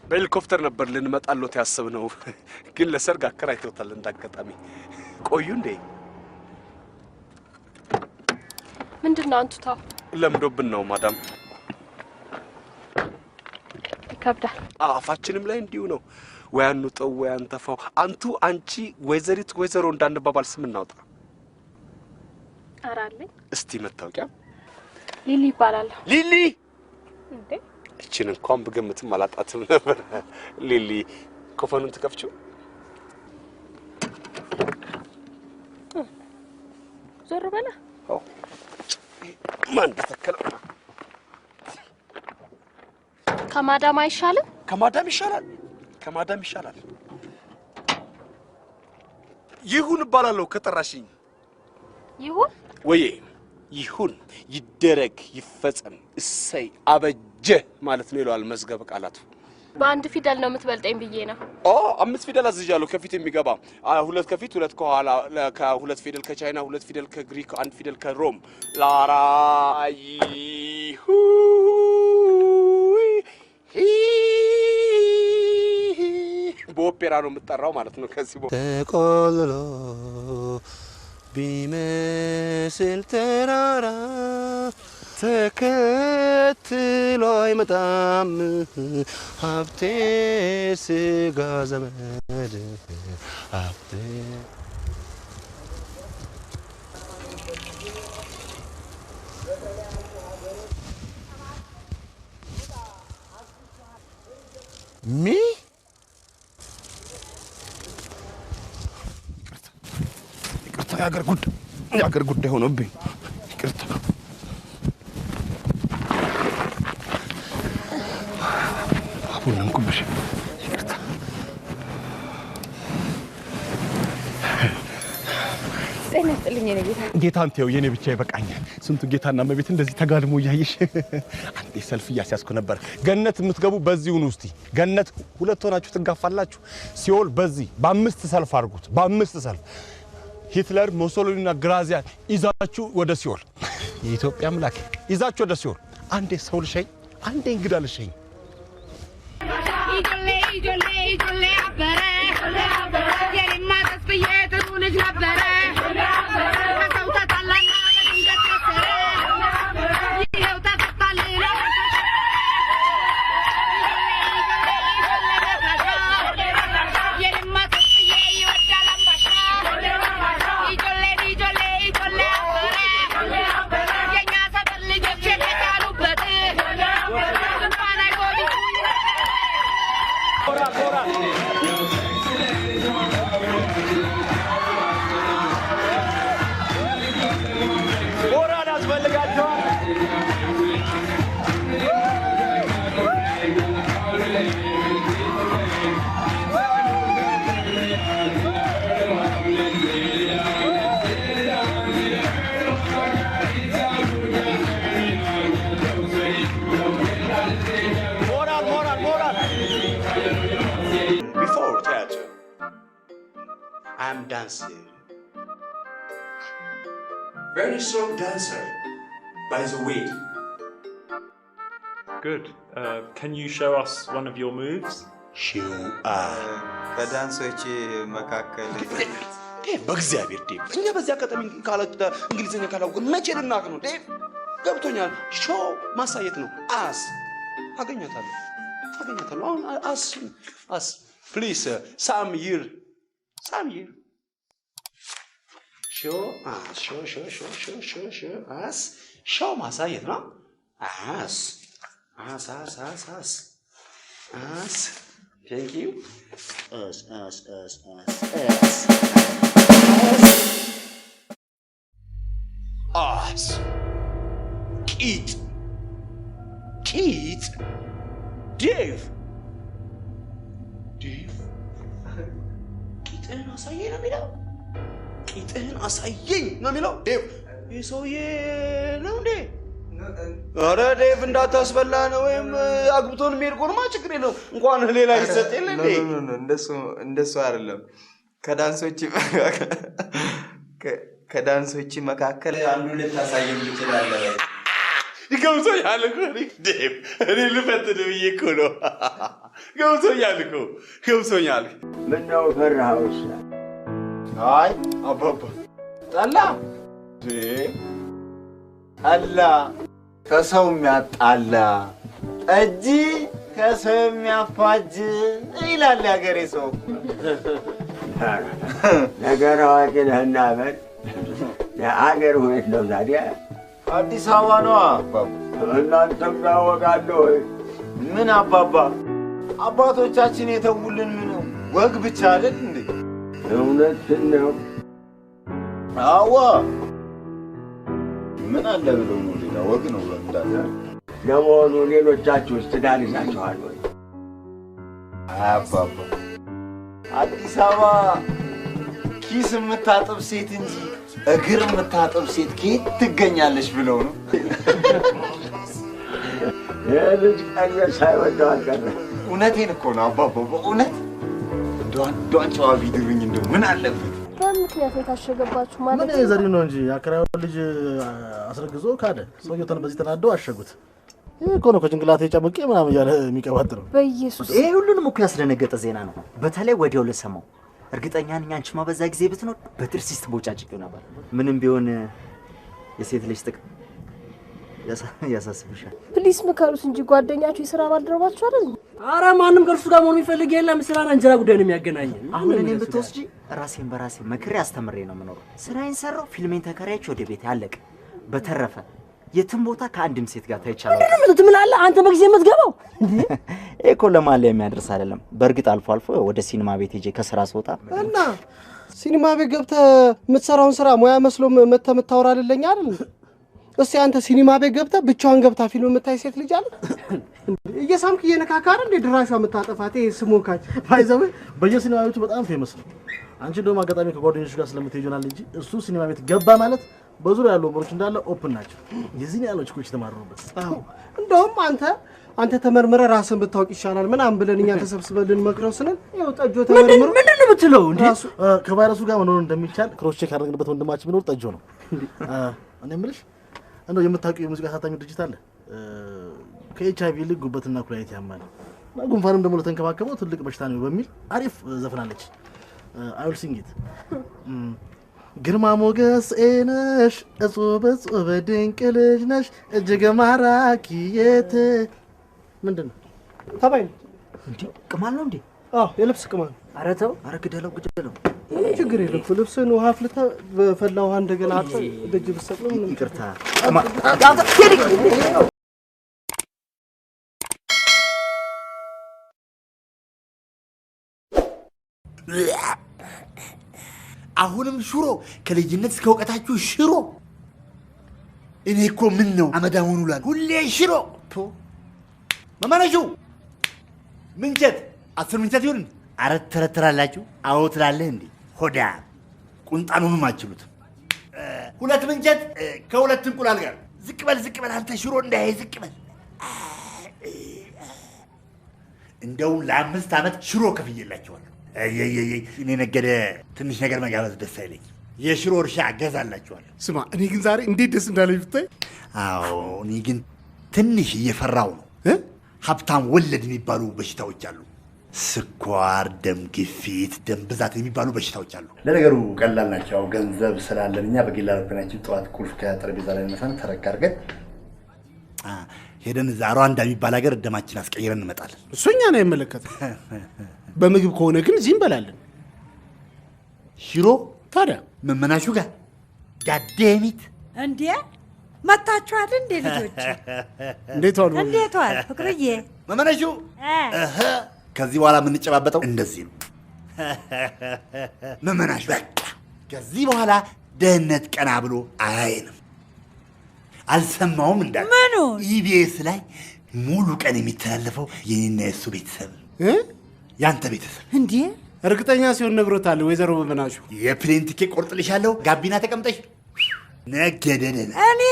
በሄሊኮፕተር ነበር ልንመጣሎት ያሰብነው፣ ግን ለሰርግ አከራይተውታል እንዳጋጣሚ። ቆዩ እንዴ? ምንድን ነው አንቱታው? ለምዶብን ነው ማዳም። ይከብዳል። አፋችንም ላይ እንዲሁ ነው። ወይ አንውጠው ወይ አንተፋው። አንቱ፣ አንቺ፣ ወይዘሪት፣ ወይዘሮ እንዳንባባል ስም እናውጣ። ኧረ አለኝ። እስቲ መታወቂያ። ሊሊ ይባላለሁ። ሊሊ እንዴ? እችን እንኳን ብገምትም አላጣትም ነበር። ሊሊ፣ ኮፈኑን ትከፍቺው? ዞር በላ። አዎ፣ ማን ተከለው? ከማዳም አይሻልም? ከማዳም ይሻላል። ከማዳም ይሻላል። ይሁን እባላለሁ ከጠራሽኝ። ይሁን ወዬ ይሁን፣ ይደረግ፣ ይፈጸም፣ እሰይ፣ አበጀ ማለት ነው ይለዋል መዝገበ ቃላቱ። በአንድ ፊደል ነው የምትበልጠኝ ብዬ ነው። ኦ፣ 5 ፊደል አዝዣለሁ። ከፊት የሚገባ 2 ከፊት 2 ከኋላ፣ ከሁለት ፊደል ከቻይና፣ 2 ፊደል ከግሪክ፣ 1 ፊደል ከሮም። ላራ በኦፔራ ነው የምጠራው ማለት ነው። ከዚህ ተቆልሎ ቢመስል ተራራ ተከትሎ አይመጣም ሀብቴ ስጋ ዘመድ ሀብቴ። ሚ ይቅርታ፣ የሀገር ጉዳይ የሀገር ጉዳይ ሆኖብኝ ይቅርታ። አቡነንኩብሽ፣ ይቅርታ። ጤና ይስጥልኝ የኔ ጌታ። ጌታን ተይው፣ የኔ ብቻ ይበቃኛል። ስንቱ ጌታና እመቤት እንደዚህ ተጋድሞ እያየሽ አንዴ ሰልፍ እያስያዝኩ ነበር። ገነት የምትገቡ በዚሁ ነው። እስቲ ገነት 2 ሆናችሁ ትጋፋላችሁ። ሲኦል በዚህ በ5 ሰልፍ አድርጉት። በ5 ሰልፍ ሂትለር፣ ሙሶሊኒና ግራዚያን ይዛችሁ ወደ ሲኦል። የኢትዮጵያ አምላክ ይዛችሁ ወደ ሲኦል። አንዴ ሰው ልሸኝ፣ አንዴ እንግዳ ልሸኝ። Before theater, I'm dancer. Very strong dancer, by the way. Good. Can you show us one of your moves? Show ከዳንሶች መካከል ዴቭ፣ በእግዚአብሔር ዴቭ፣ እኛ በዚህ አጋጣሚ እንግሊዝኛ ካላወቅን መቼ ልናውቅ ነው? ዴቭ ገብቶኛል። show ማሳየት ነው። ass አገኛታለሁ፣ አገኛታለሁ። አሁን ass ass please some here some here show ass show show show show show show ass show ማሳየት ነው። ass ass ass ass ass ass thank you ass ass ass ass ass ass ቂጥ ቂጥ ዴቭ ዴቭ ቂጥህን አሳየኝ ነው የሚለው። ቂጥህን አሳየኝ ነው የሚለው ዴቭ። ይህ ሰውዬ ነው እንዴ? ኧረ ዴቭ እንዳታስበላ ነው። ወይም አግብቶን የሚሄድ ከሆነማ ችግር የለውም። እንኳን ሌላ ይሰጥ የለ እንዴ? No no፣ እንደሱ አይደለም። ከዳንሶች መካከል አንዱ ልታሳየኝ ትችላለህ። ይገብቶኛል እኮ እኔ ዴቭ፣ እኔ ልፈትን ብዬ እኮ ነው። ገብቶኛል እኮ ገብቶኛል። ምነው ፈራኸውስ? አይ አባባ፣ ጠላ ጠላ ከሰው የሚያጣላ፣ ጠጅ ከሰው የሚያፋጅ ይላል ያገሬ ሰው። ነገር አዋቂ ነህና በል። አገር የት ነው ታዲያ? አዲስ አበባ ነዋ አባባ። እናንተም ታወቃለህ ወይ? ምን አባባ፣ አባቶቻችን የተውልን ምን ወግ ብቻ አይደል እንዴ? እውነትህን ነው። አዋ፣ ምን አለ ብለው ነው? ሌላ ወግ ነው እንዳለ። ለመሆኑ ሌሎቻችሁስ ትዳር ይዛችኋል ወይ? አይ አባባ፣ አዲስ አበባ ኪስ የምታጥብ ሴት እንጂ እግር የምታጥብ ሴት ከየት ትገኛለች ብለው ነው። ይህ ልጅ ቀልቤ ሳይወደው አልቀረም። እውነቴን እኮ ነው አባባ፣ በእውነት እንደው አንዷን ጨዋ ቢድሩኝ እንደው ምን አለበት? በምክንያት የታሸገባችሁ ማለት ምን ዘሪ ነው እንጂ አከራዩ ልጅ አስረግዞ ካደ። ሰውየው በዚህ ተናደው አሸጉት። ይህ እኮ ነው ከጭንቅላቴ ጨምቄ ምናምን እያለ የሚቀባጥረው። በኢየሱስ። ይሄ ሁሉንም እኮ ያስደነገጠ ዜና ነው። በተለይ ወዲያው ልሰማው። እርግጠኛ ነኝ አንቺማ በዛ ጊዜ ብትኖር በጥርስሽ ትቦጫጭቂው ነበር። ምንም ቢሆን የሴት ልጅ ጥቅም ያሳስብሻል። Please ምከሩት እንጂ፣ ጓደኛችሁ የስራ ባልደረባችሁ አይደል? አረ ማንም ከእርሱ ጋር መሆን የሚፈልግ የለም። ስራና እንጀራ ጉዳይ ነው የሚያገናኘን። አሁን እኔም ብትወስጂ ራሴን በራሴ መክሬ አስተምሬ ነው የምኖረው። ስራዬን ሰራው፣ ፊልሜን ተከራይቼ ወደ ቤቴ፣ አለቀ። በተረፈ የትም ቦታ ከአንድም ሴት ጋር ታይቻለሁ። ምንድን ነው ትምላለህ አንተ በጊዜ የምትገባው? ይሄ እኮ ለማለ የሚያደርስ አይደለም። በእርግጥ አልፎ አልፎ ወደ ሲኒማ ቤት ሄጄ ከስራ ስወጣ እና ሲኒማ ቤት ገብተህ የምትሰራውን ስራ ሙያ መስሎ መተህ የምታወራ አይደለኛ አይደል? እስቲ አንተ ሲኒማ ቤት ገብተህ ብቻዋን ገብታ ፊልም የምታይ ሴት ልጅ አለ? እየሳምክ እየነካካ አይደል እንዴ ድራሿ የምታጠፋት? ይሄ ስሞካች By the way በየሲኒማ ቤቱ በጣም famous ነው። አንቺ እንደውም አጋጣሚ ከጓደኞች ጋር ስለምትሄጂ ይሆናል እንጂ እሱ ሲኒማ ቤት ገባ ማለት በዙሪያ ያሉ ወንበሮች እንዳለ open ናቸው። የዚህን ያህል ችኮች የተማረሩበት። አዎ፣ እንደውም አንተ ተመርምረህ ራስን ብታውቅ ይሻላል ምናምን ብለን እኛ ተሰብስበን ልንመክረው ስንል ይኸው ጠጆ ተመርምሮ ምንድን ነው የምትለው እንዴ? ከቫይረሱ ጋር መኖር እንደሚቻል cross check ያደረግንበት ወንድማችን ቢኖር ጠጆ ነው። እኔ የምልሽ እንደው የምታውቂው የሙዚቃ አሳታሚ ድርጅት አለ? ከኤች አይቪ ይልቅ ጉበትና ኩላሊት ያማል እና ጉንፋንም ደግሞ ለተንከባከበው ትልቅ በሽታ ነው በሚል አሪፍ ዘፍናለች። I will sing it። ግርማ ሞገስ ነሽ፣ እጹብ እጹብ ድንቅ ልጅ ነሽ፣ እጅግ ማራኪ የት ምንድን ነው? ተባይ ነው። ቅማል ነው እንዴ? አዎ፣ የልብስ ቅማል። ኧረ ተው፣ ኧረ ግደለው ግደለው። ምንም ችግር የለም እኮ፣ ልብስን ውሃ አፍልተህ በፈላ ውሃ እንደገና አጥበህ ደጅ ብትሰቅለው ምንም ይቅርታ። አሁንም ሽሮ፣ ከልጅነት እስከ እውቀታችሁ ሽሮ። እኔ እኮ ምን ነው አመዳም ሆኑ እላለሁ። ሁሌ ሽሮ። ቶ መመነሹ ምንቸት 10 ምንቸት ይሁን አረት ተረትራላችሁ። አዎ ትላለህ እንዴ? ሆዳ ቁንጣኑንም አችሉትም። ሁለት ምንቸት ከሁለት እንቁላል ጋር። ዝቅ በል ዝቅ በል አንተ፣ ሽሮ እንዳያይ ዝቅ በል። እንደውም ለ5 ዓመት ሽሮ ከፍዬላቸዋለሁ። እየየየ እኔ ነገደ ትንሽ ነገር መጋበዝ ደስ አይለኝም። የሽሮ እርሻ እገዛላችኋለሁ። ስማ፣ እኔ ግን ዛሬ እንዴት ደስ እንዳለኝ ብታይ። አዎ፣ እኔ ግን ትንሽ እየፈራው ነው። ሀብታም ወለድ የሚባሉ በሽታዎች አሉ። ስኳር፣ ደም ግፊት፣ ደም ብዛት የሚባሉ በሽታዎች አሉ። ለነገሩ ቀላል ናቸው። ያው ገንዘብ ስላለን እኛ በግል አውሮፕላናችን ጠዋት ቁልፍ ከጠረጴዛ ላይ ነሳን ተረክ አድርገን ሄደን እዛ ሩዋንዳ የሚባል ሀገር ደማችን አስቀይረን እንመጣለን። እሱ እኛን አይመለከትም። በምግብ ከሆነ ግን እዚህ እንበላለን። ሽሮ ታዲያ መመናሹ ጋር God damn it። እንዴ፣ መታችኋል እንዴ ልጆች? እንዴት ዋሉ? እንዴት ዋል ፍቅርዬ? መመናሹ እህ፣ ከዚህ በኋላ የምንጨባበጠው እንደዚህ ነው። መመናሹ በቃ ከዚህ በኋላ ድህነት ቀና ብሎ አያየንም። አልሰማውም እንዳለ ምኑ? ኢቢኤስ ላይ ሙሉ ቀን የሚተላለፈው የኔና የእሱ ቤተሰብ፣ ያንተ ቤተሰብ። እንዴ? እርግጠኛ ሲሆን ነግሮታል ወይዘሮ መመናሹ። የ plane ticket ቆርጥልሻለሁ። ጋቢና ተቀምጠሽ ነገደደና እኔ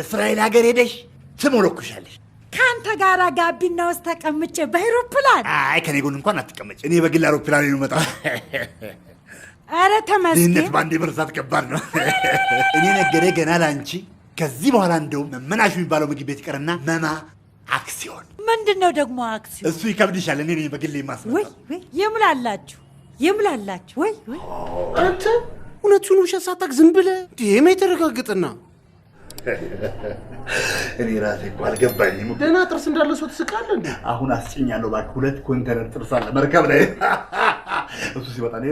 እስራኤል ሀገር ሄደሽ ትሞለኩሻለሽ። ከአንተ ጋር ጋቢና ውስጥ ተቀምጬ በአይሮፕላን? አይ፣ ከኔ ጎን እንኳን አትቀመጭ። እኔ በግል አውሮፕላን ነው የምመጣው። ኧረ ተመስገን። ድህነት በአንዴ መርሳት ከባድ ነው። እኔ ነገደ ገና ለአንቺ ከዚህ በኋላ እንደውም መመናሹ የሚባለው ምግብ ቤት ይቀርና መማ አክሲዮን። ምንድን ነው ደግሞ አክሲዮን? እሱ ይከብድሻል። እኔ ነኝ በግሌ የማስመጣው። ወይ ወይ፣ ይምላላችሁ ይምላላችሁ። ወይ ወይ፣ አንተ እውነቱን ውሸት ሳታውቅ ዝም ብለህ እንዲህ የተረጋግጥና እኔ ራሴ እኮ አልገባኝም። ደህና ጥርስ እንዳለ ሰው ትስቃለህ እንዴ? አሁን አስጭኛለሁ። እባክህ 2 ኮንቴነር ጥርስ አለ መርከብ ላይ። እሱ ሲመጣ እኔ